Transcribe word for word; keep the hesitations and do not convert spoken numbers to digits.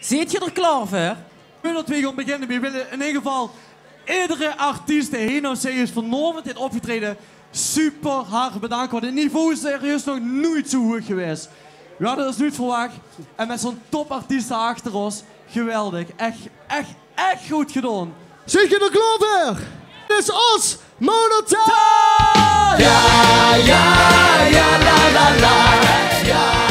Zeet geer d'r klaor veur? Veurdet weej gaon beginne, weej wille in eder geval edere artiest dae hie nao zee is vanaovend haet opgetraeje super hard bedanke, want 't niveau is serieus nog noeit zoe hoeg gewaes. Weej hadde det noeit verwach. En mit zoe'n topartiest achter ós, geweldig. Ech, ech, ech good gedaon. Zeet geer d'r klaor veur? Dit is ós Monotoon! Ja, ja, ja, la, la, la. Ja.